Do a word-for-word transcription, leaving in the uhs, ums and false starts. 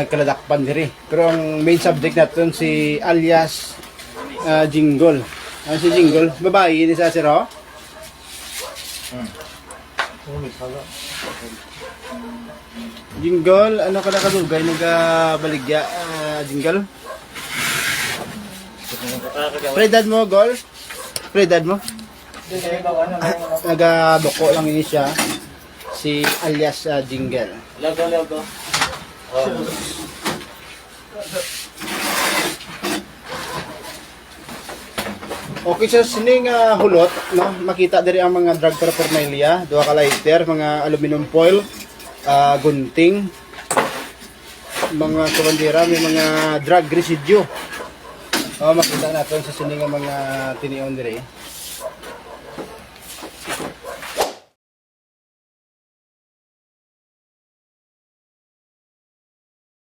Nagkaladakpan diri. Pero ang main subject naton si alias, ah, Jingle. Ano si Jingle? Babae ni sa, sir, oh? Jingle, ano ka na kadugay nagabaligya, ah, Jingle? Pre-dad mo, Gol? Pre-dad mo? Nagaduko lang ini siya. Si alias, ah, Jingle. Logo, logo. Okay, sa sini nga hulot, no, makita diri ang mga drug paraphernalia, duha ka lighter, mga aluminum foil, ah, gunting, mga kabandera, may mga drug residue. Oh, makita naton sa sini nga mga tinion diri.